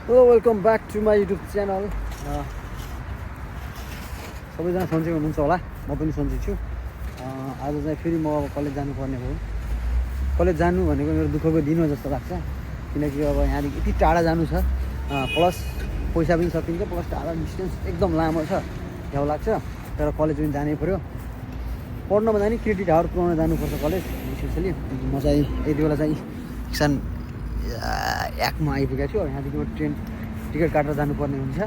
Hello, welcome back to my YouTube channel. सबैजना सन्चै हुनुहुन्छ होला, म पनि सन्चै छु। आज चाहिँ फेरि म अब कलेज जानुपर्ने हो। कलेज जानु भनेको मेरो दुःखको दिन हो जस्तो लाग्छ, किनकि अब यहाँदेखि यति टाढा जानु छ, प्लस पैसा पनि सकिन्छ, प्लस टाढा डिस्टेन्स एकदम लामो छ, झ्याउ लाग्छ। तर कलेज पनि जानै पर्यो। पढ्नमा जाने क्रेडिट आवर पुऱ्याउन जानुपर्छ कलेज स्पेसली। म चाहिँ यति बेला चाहिँ एकछिन याकमा आइपुगेको छु। यहाँदेखि म ट्रेन टिकट काटेर जानुपर्ने हुन्छ।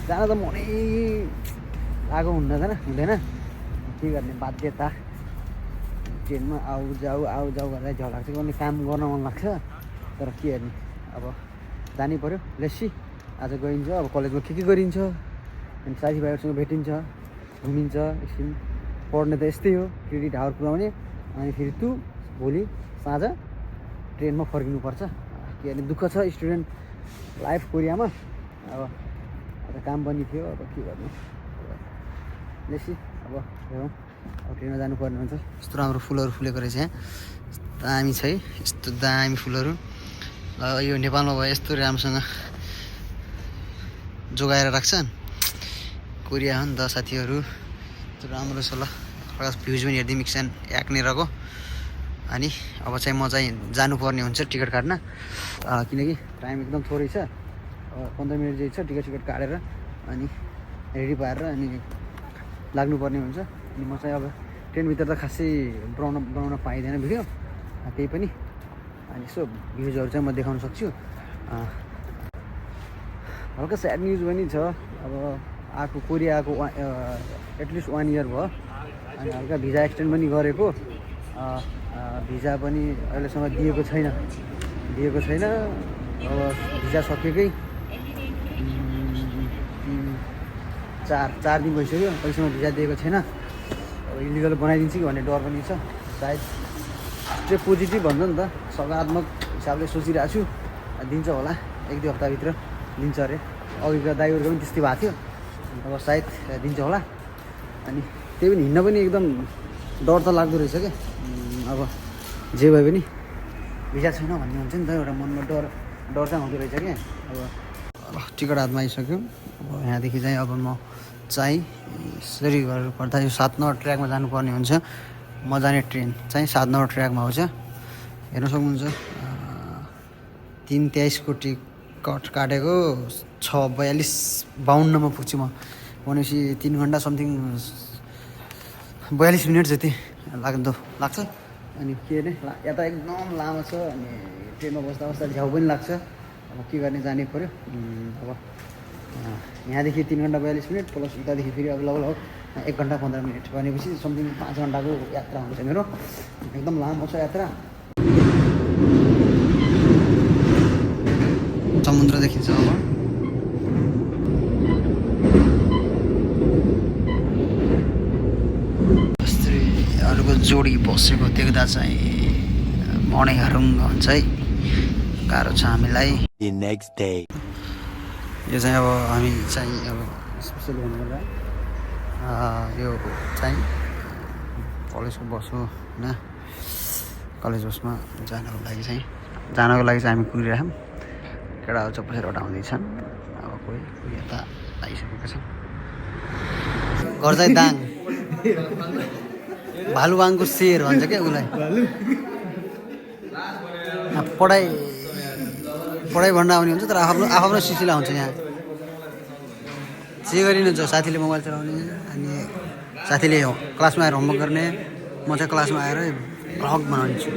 जान त मनै लागेको हुँदैन, के गर्ने बाध्यता। ट्रेनमा आउ जाऊ गरेर झ्याउ लाग्छ, गर्ने काम गर्न मन लाग्छ, तर के गर्ने, अब जानै पर्यो। लेट्स सी आज गइन्छ, अब कलेजमा के गरिन्छ, अनि साथीभाइहरूसँग भेटिन्छ, घुमिन्छ एकछिन। पढ्ने त यस्तै हो, क्रेडिट आवर पुऱ्याउने, अनि फेरि तँ भोलि साँझ ट्रेनमा फर्किनुपर्छ। के गर्ने, दुःख छ स्टुडेन्ट लाइफ कोरियामा। अब काम पनि थियो, अब के गर्नु। लेसी अब हेरौँ, अब ट्रेनमा जानुपर्ने हुन्छ। यस्तो राम्रो फुलहरू फुलेको रहेछ यहाँ, दामी छ है, यस्तो दामी फुलहरू। यो नेपालमा भयो यस्तो राम्रोसँग जोगाएर राख्छन्। कोरिया हो नि त साथीहरू, राम्रो छ। ल भ्युज पनि हेरिदिउँ एकछिन याक्ने रहेको। अनि अब चाहिँ म चाहिँ जानुपर्ने हुन्छ टिकट काट्न, किनकि टाइम एकदम थोरै छ। 15 मिनट जति छ टिकट काटेर अनि रेडी पारेर अनि लाग्नुपर्ने हुन्छ। अनि म चाहिँ अब ट्रेनभित्र त खासै बनाउन पाइँदैन भिडियो केही पनि। अनि यसो भ्युजहरू चाहिँ म देखाउन सक्छु। हल्का स्याड न्युज पनि छ, अब कोरिया आएको एटलिस्ट 1 इयर भयो। अनि हल्का भिजा एक्सटेन्ड पनि गरेको, भिजा पनि अहिलेसम्म दिएको छैन। अब भिजा सकेकै 4 दिन भइसक्यो, अहिलेसम्म भिजा दिएको छैन। अब इलिगल बनाइदिन्छ कि भन्ने डर पनि छ। सायद स्टेप पोजिटिभ भन्छ नि त, सकारात्मक हिसाबले सोचिरहेको छु, दिन्छ होला 1-2 हप्ताभित्र दिन्छ अरे। अघिको दाइहरूको पनि त्यस्तै भएको थियो, अब सायद दिन्छ होला। अनि त्यही पनि हिँड्न पनि एकदम डर त लाग्दो रहेछ क्या। अब जे भए पनि भिजा छैन भन्ने हुन्छ नि त, एउटा मनमा डर चाहिँ हुँदो रहेछ क्या। अब टिकट हातमा आइसक्यो। अब यहाँदेखि चाहिँ अब म चाहिँ यसरी गरेर पर्दा यो 7 नम्बर ट्र्याकमा जानुपर्ने हुन्छ। म जाने ट्रेन चाहिँ 7 नम्बर ट्र्याकमा आउँछ, हेर्न सक्नुहुन्छ। 3:23 को टिकट काटेको, 6:42-52मा पुग्छु म। भनेपछि 3 घन्टा समथिङ 42 मिनट जति लाग्छ। अनि के अरे यता एकदम लामो छ, अनि ट्रेनमा बस्दा झ्याउ पनि लाग्छ। अब के गर्ने, जानै पर्यो। अब यहाँदेखि 3 घन्टा 42 मिनट प्लस उतादेखि फेरि अब लगभग 1 घन्टा 15 मिनट भनेपछि समथिङ 5 घन्टाको यात्रा हुन्छ मेरो। एकदम लामो छ यात्रा। समुद्र देखिन्छ अब। स्त्रीहरूको जोडी बसेको देख्दा चाहिँ मनै हरुङ्ग हुन्छ है। गाह्रो छ हामीलाई। यो चाहिँ अब हामी चाहिँ अब स्पेसली भन्नुपर्दा यो चाहिँ कलेजको बस हो होइन। कलेज बसमा जानको लागि चाहिँ हामी कुरिरहेछौँ। केटाहरू चप्पलहरू हटाउँदैछन्। अब कोही यता आइसकेको छ। घर चाहिँ दाङ, भालुवाङको शेर भन्छ क्या उसलाई। पढाइ भन्न आउने हुन्छ, तर आफ्नो सिलसिला हुन्छ यहाँ। जे गरिन्छ, साथीले मोबाइल चलाउने, अनि साथीले क्लासमा आएर होमवर्क गर्ने, म चाहिँ क्लासमा आएर भ्लग बनाउँछु।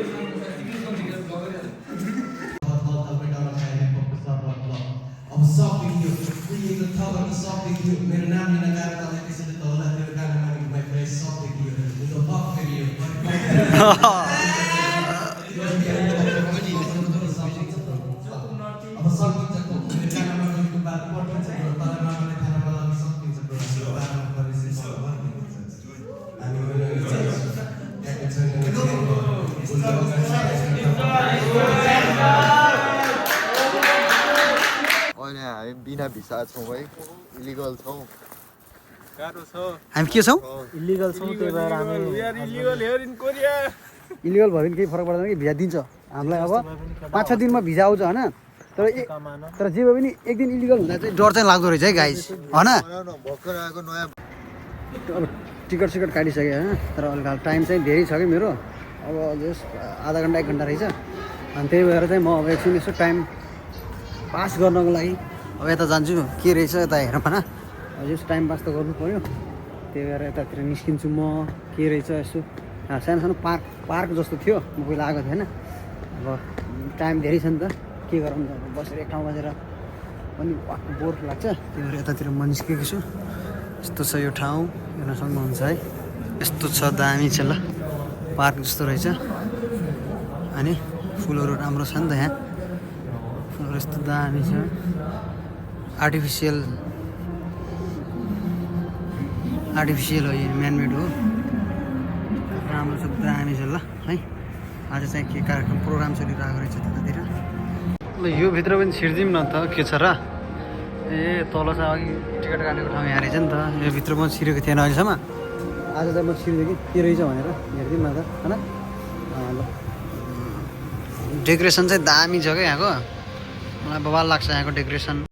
बिना भिसा छौँ है, इलिगल छौँ। हामी के छौँ, इलिगल छौँ, त्यही भएर हामी इलिगल भयो भने केही फरक पर्दैन कि भिजा दिन्छ हामीलाई। अब 5-6 दिनमा भिजा आउँछ होइन। तर जे भए पनि एक दिन इलिगल हुँदा चाहिँ डर चाहिँ लाग्दो रहेछ है गाइस होइन भर्खर आएको नयाँ अब टिकट सिकट काटिसकेँ होइन तर अलिक टाइम चाहिँ धेरै छ कि मेरो अब जस्ट आधा घन्टा 1 घन्टा रहेछ अनि त्यही भएर चाहिँ म अब एकछिन यसो टाइम पास गर्नको लागि अब यता जान्छु के रहेछ यता हेरौँ होइन अब जस्ट टाइम पास त गर्नु पऱ्यो त्यही भएर यतातिर निस्किन्छु म के रहेछ यसो सानो सानो पार्क जस्तो थियो म पहिला आएको थिएँ होइन अब टाइम धेरै छ नि त के गरौँ त अब बसेर एक ठाउँ बसेर पनि बोर लाग्छ त्यही भएर यतातिर म निस्केको छु यस्तो छ यो ठाउँ हेर्न सक्नुहुन्छ है यस्तो छ दामी छ ल पार्क जस्तो रहेछ अनि फुलहरू राम्रो छ नि त यहाँ फुलहरू यस्तो दामी छ आर्टिफिसियल हो यो म्यानमेड हो राम्रो छ दामी छ ल है आज चाहिँ के कार्यक्रम प्रोग्राम चलिरहेको रहेछ त्यतातिर ल यो भित्र पनि छिर्दिउँ न त के छ र ए तल चाहिँ अघि टिकट काटेको ठाउँ यहाँ रहेछ नि त यो भित्र म छिरेको थिएन अहिलेसम्म आज चाहिँ म छिर्दै कि के रहेछ भनेर हेरिदिउँ न त होइन ल डेकोरेसन चाहिँ दामी छ क्या यहाँको मलाई बवाल लाग्छ यहाँको डेकोरेसन